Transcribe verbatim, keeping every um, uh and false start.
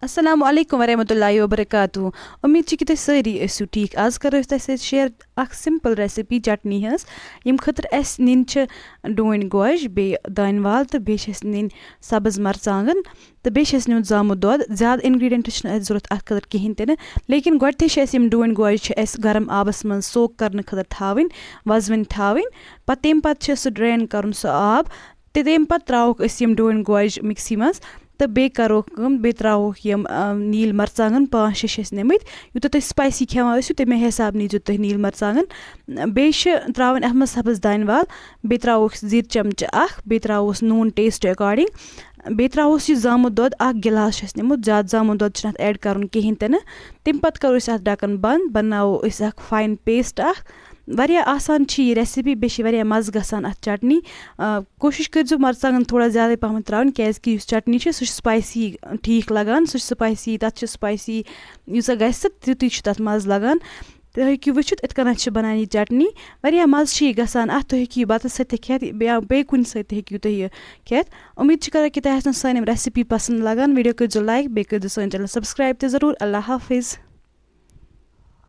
السلام علیکم ورحمۃ اللہ وبرکاتہ۔ امید چھِ کہِ تُہۍ سٲری ٲسِو ٹھیٖک۔ آز کرو أسۍ تۄہہِ سۭتۍ شیئر اکھ سمپل ریسپی چٹنی ہٕنٛز، ییٚمہِ خٲطرٕ اَسہِ نِنۍ چھِ ڈوٗنۍ گوجہِ، بیٚیہِ دانہِ وَل، تہٕ بیٚیہِ چھِ اَسہِ نِنۍ سبٕز مرژٕوانٛگن، تہٕ بیٚیہِ چھِ اَسہِ نیُن زامُت دۄد۔ زیادٕ انگریڈینٹ چھِنہٕ اَسہِ ضوٚرَتھ اَتھ خٲطرٕ کِہیٖنۍ تہِ نہٕ، لیکن گۄڈٕنٮ۪تھٕے چھِ اَسہِ یِم ڈوٗنۍ گوجہِ چھِ اَسہِ گرم آبَس منٛز سوک کرنہٕ خٲطرٕ تھاوٕنۍ، وَزوٕنۍ تھاوٕنۍ۔ پَتہٕ تَمہِ پَتہٕ چھِ سُہ ڈرین کَرُن سُہ آب، تہٕ تَمہِ پَتہٕ ترٛاووکھ أسۍ یِم ڈوٗنۍ گوجہِ مِکسی منٛز، تہٕ بیٚیہِ کَرو کٲم، بیٚیہِ ترٛاووکھ یِم، آ، نیٖلۍ مرژٕوانٛگن پانٛژھ شےٚ چھِ اَسہِ نِمٕتۍ۔ یوٗتاہ تُہۍ سپایسی کھٮ۪وان ٲسِو، تَمے حساب نیٖزیو تُہۍ نیٖلۍ مرژٕوانٛگن۔ بیٚیہِ چھِ ترٛاوٕنۍ اَتھ منٛز سبٕز دانہِ وَل، بیٚیہِ ترٛاووکھ زِرۍ چمچہٕ اَکھ، بیٚیہِ ترٛاووس نوٗن ٹیسٹ اکارڈنگ، بیٚیہِ ترٛاووس یہِ زامُت دۄد، اَکھ گِلاس چھُ اَسہِ نیُمُت، زیادٕ زامُت دۄد چھُنہٕ اَتھ ایڈ کَرُن کِہیٖنۍ تہِ نہٕ۔ تَمہِ پَتہٕ کَرو أسۍ اَتھ ڈَکَن بنٛد، بَناوو أسۍ اَکھ فاین پیسٹ اَکھ۔ واریاہ آسان چھِ یہِ ریسپی، بیٚیہِ چھِ واریاہ مَزٕ گژھان اَتھ چٹنی۔ آ، کوٗشِش کٔرۍزیو مرژٕوانٛگن تھوڑا زیادَے پَہمَتھ ترٛاوٕنۍ، کیٛازِکہِ یُس چٹنی چھِ، سُہ چھُ سپایسی ٹھیٖک لَگان، سُہ چھُ سپایسی، تَتھ چھِ سپایسی ییٖژاہ گژھِ، تیُتُے چھُ تَتھ مَزٕ لَگان۔ تُہۍ ہیٚکِو وٕچھِتھ، یِتھ کٔنۍ چھِ بَنان یہِ چٹنی۔ واریاہ مَزٕ چھِ یہِ گژھان اَتھ۔ تُہۍ ہیٚکِو یہِ بَتَس سۭتۍ تہِ کھٮ۪تھ یا بیٚیہِ کُنہِ سۭتۍ تہِ ہیٚکِو تُہۍ یہِ کھٮ۪تھ۔ اُمید چھِ کران کہِ تۄہہِ آسنو سٲنۍ یِم ریسپی پَسنٛد لَگان۔ ویٖڈیو کٔرۍزیو لایک، بیٚیہِ کٔرۍزیو سٲنۍ چینل سبسکرایب تہِ ضروٗر۔ اللہ حافظ۔